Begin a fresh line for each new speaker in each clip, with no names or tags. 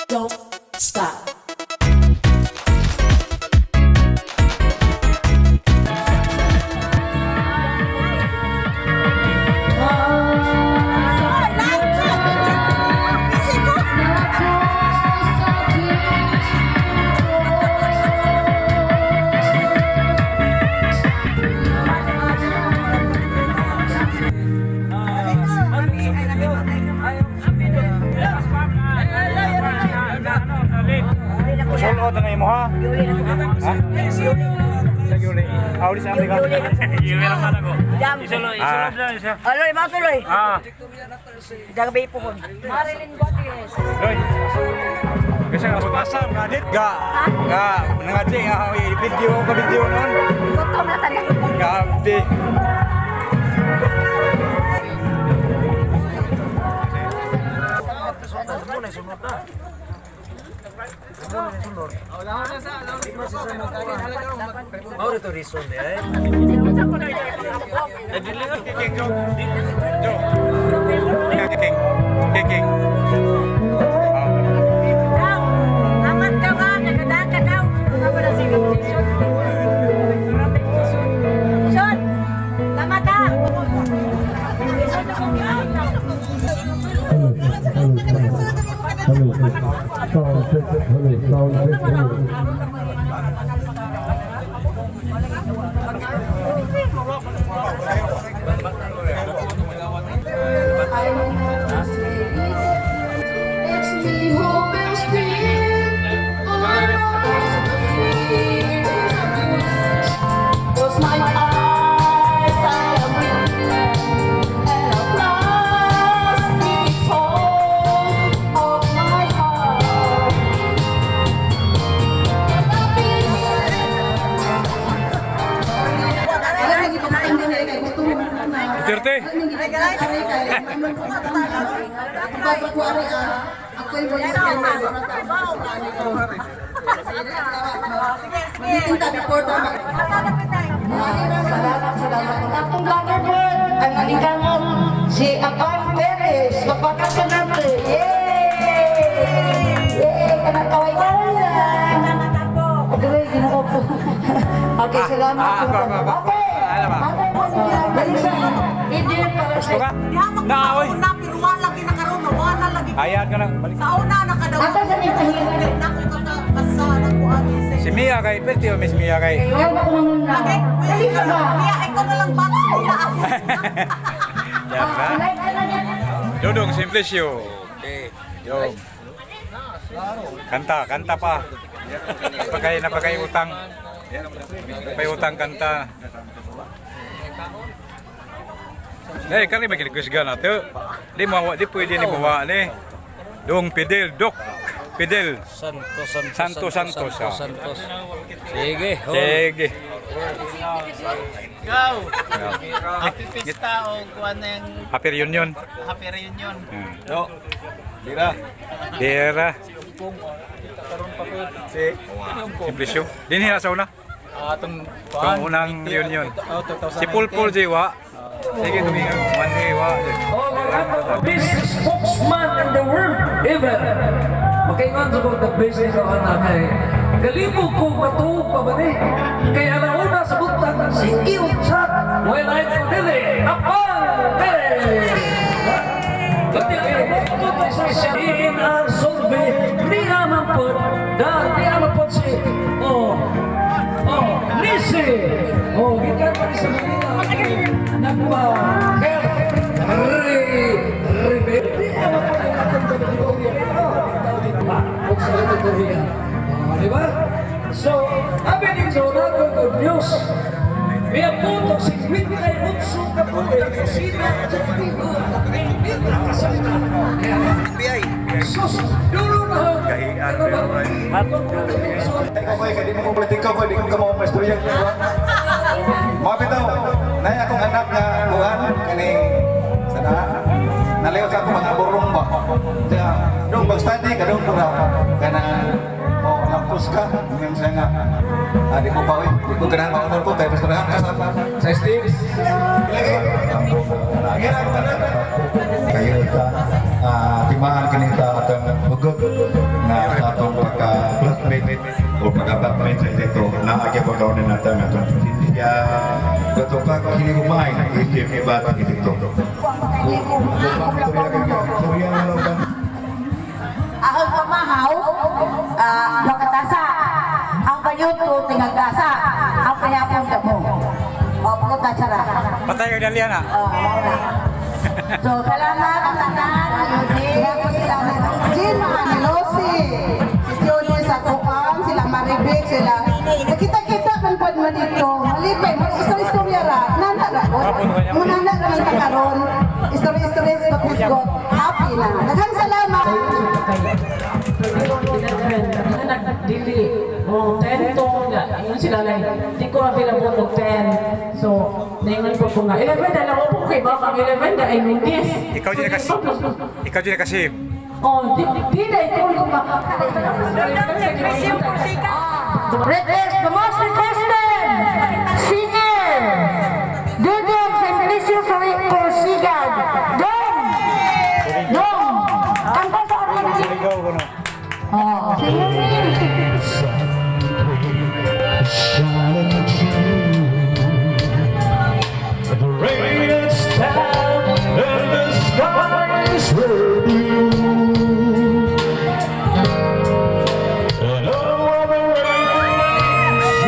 Don't stop.
Sulod na imo, ha? Ha? Sa Yuli. Ah, uli sa Amerika. Ah.
Aloy, mga tuloy.
Ah.
Dagabi po ko. Marilyn Gutierrez.
Loy. Kasi nga pasam nga dit ga. Ga nangaji nga video ka video noon.
Gutom na talaga.
Grabe. King, Joe. King. King, King.
Daw, amat ka nga, nagdaan ka daw. Ano ba na si Son? Son, tama ta.
Hello, sound check, hello, sound check, hello.
It's me who will scream, Close my eyes, I am with and at last it's home of my heart.
Duterte.
Salamat, salamat. Atong vlogger board, ang nalikangan si Apan Perez. Mapakat ka natin. Yay! Yay! Kanang kaway-kaway na. Aduy, ginoo po. Okay, salamat.
Ah, ako, ako, ako.
Okay.
Ano ba?
Okay, dali sa video para sa
Gusto ka?
Dihamak
Na,
sa
oy.
una, pero wala lagi nakaroon, wala lagi.
Ayan ka na. Balik.
Sa una nakadaw.
Ata sa ni
Hindi na ko kakabasa na ko ani sa.
Si Mia kay Pwede o Miss Mia kay.
Ayaw ba kung na?
Okay,
Dali sa ba?
Mia, ikaw na lang ba? Wala ako.
Yan ka.
Like ka na niya.
Dodong Simplicio. Okay. Yo. Kanta, kanta pa. Napakay, napakay utang. Napakay utang kanta. Eh, kani may kinikusga na to. Di mo di pwede ni buwa ni. Dong Fidel, Dok Fidel.
Santos, Santos,
Santos, Santos, ah.
Santos. Sige, ho.
Sige.
Go! Happy Pista o kuan na yung
Happy reunion.
happy reunion.
No. Dira. Dira. Si Simplicio. Dinhi na sa una.
Atong
Itong unang reunion. Si Pulpul Jiwa. Sige, tuminga. Mandi, wa.
Best spokesman in the world ever. Makaingon sa kong the best ikaw anak kay. Galibog ko matuog pa ba ni? Kaya nauna sa buntag, sige chat, while I'm for dili, Apang Perez! Pati ay mo sa siya ang solve, ni naman po, da, ni naman po si, oh, oh, Nisi! Oh, gikan pa ni sa Manila. Nagpa, Re, Rebe, di naman po ang atong valedictorian. Oh, kung sa valedictorian. Oh, di ba? So, abi din sa una ko good news. May puto si 58 ka tuig, kusina sa tulo, mitra kasalita. Sus, dulo na.
Gahian,
Ano ba?
Ikaw koy, kay di mo ko politiko koy, di ko ka mo istorya. Mga bitaw, nay akong anak nga kuan kaning sana naliw sa akong mga burong ba. Kaya dong pag-study ka dong pura kana oh lampos ka ngin siya nga di ko pa oy, di ko ganahan maunod ko kay pastorhan ka sa stage. Lagi. Lagi na akong anak.
Kayo ta timaan kini ta atong hugot na
2022 na agi po karon na natin atong presensya katupag hinigumay isip iba ito.
Ang pamahaw, makatasa. Ang payuto, tingagasa. Ang payapong damo. O, pagkatasa ra.
Patay ka dalian ah.
Oh, mao na. So, salamat ang tanan. Sila
Jean Manilosi, si Johnny sa Kupang, sila Maribik, sila. Nakita-kita man pod man dito. Malipay, mo istorya-istorya ra. Nana ra ko. Munana ra man ta karon. Istorya-istorya sa Kusgot. Happy na. Daghang salamat.
Dili oh 10 to nga ingon sila like di ko available og 10, so naingon po ko nga 11 na lang po kay ba ang 11 na ay Lunes.
Ikaw din kasi. Ikaw din kasi.
Oh, di di na ikaw ko ba.
Request, the most requested singer, Dudong Simplicio Porsigan. Dong! Dong! Kanta sa akin. Oh.
The rain is down and the skies were blue. And oh, the rain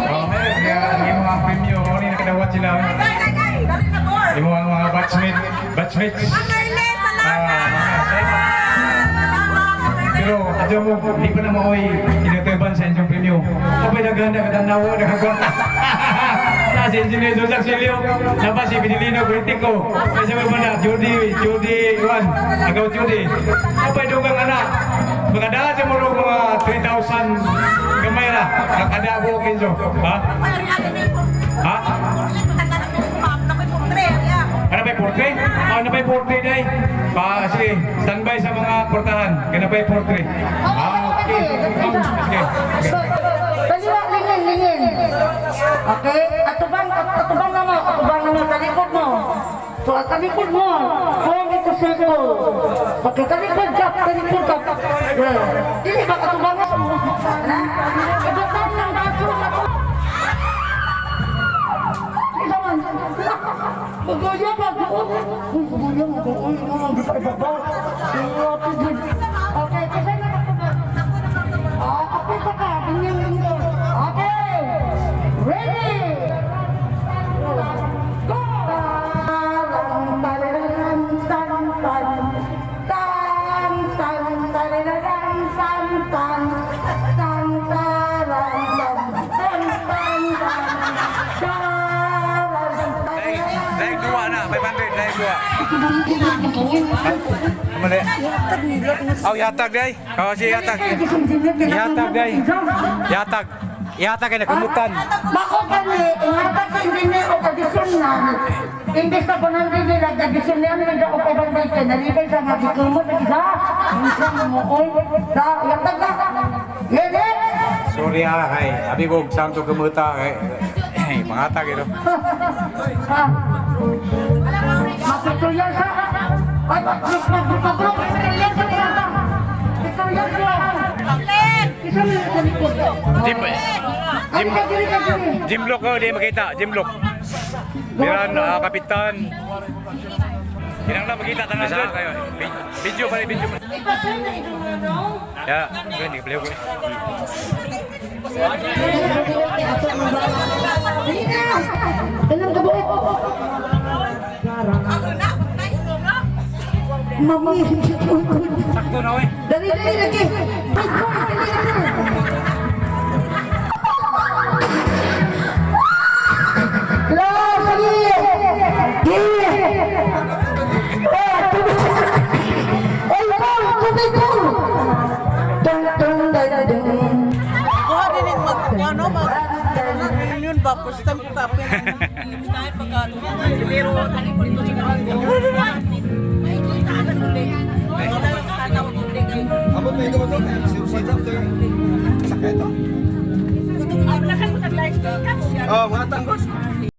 Okay, kaya yung mga premyo, ano yung nakadawat sila. Yung mga batchmate, batchmates. Ah, mga salamat. Pero adyo mo, di pa na maoy tinutuban sa inyong premyo. Kapay naganda katanaw, nagkagwata. Na si Engineer Joseph Silio, napa si Pinilino Politico, kasi may mana, Judy, Judy, Juan, agaw Judy. Kapay dugang anak, makadala sa mga mga 3,000 gamay ra, nakadabo kinso. Ha? Ha? Ano ba yung portrait? Ano ba yung portrait ay? Pa, sige, standby sa mga portahan. Kaya ba yung portrait? Ah, okay. Sige.
Baliwa, lingin, lingin. Okay? Atubang, atubang na mo, atubang na mo, talikod mo. So, at talikod mo, form into circle. Okay, talikod ka, talikod ka. Yeah. Dili ba katubang na? Ibutang ng baso sa to. Isa man. Magoya ba? Magoya, magoya, magoya. Okay, kasi na Ah, apit ka, ganyan, ganyan. Okay, ready? Go! Tan, tan, tan, tan, tan, tan, tarararan, tan, tan, tan, taran, tan, tan, tan, tan, taran,
Dahil dua na, 500, dahil dua. Mali. Oh, yatag day. Oh, si yatag. Yatag day. Yatag. Yatag kay nakamutan.
Bako kami, ingatan sa engineer o tradisyonal. Imbes na 100 nila, tradisyonal nila o 500 kay nalibay sa mga gikumot na isa. Isa mo oy. Da, yatag na. Lelet!
Sorry ah, kay abi ko santo kumuta kay pangatag ito.
Ha? Mapituyan sa... Ay, magpapabrok! Pituyan sa pirata! Pituyan sa... Isa mo sa likod.
Jim,
Ay, kagiri, kagiri.
Jim Lock oh, di makita, Jim Lock. Biran kapitan. Kinang lang makita tanan doon. Kayo. Video pa video.
Ipasay na ito mo, no?
Ya, hindi ka ko.
Dali na! Ilang kabuok? Mami,
Sakto na oy.
dali, dali, lagi. Ay, go, dali, dali. La, dali. Di. Eh, tubig. Ay, go, tubig, go. Dun, dun, dun, dun.
Kuha din yung mag, ano, mag, yun ba, first time ko kape. Pero,
Abot na ito ito. Sakit ito.
Oh, mga tanggos.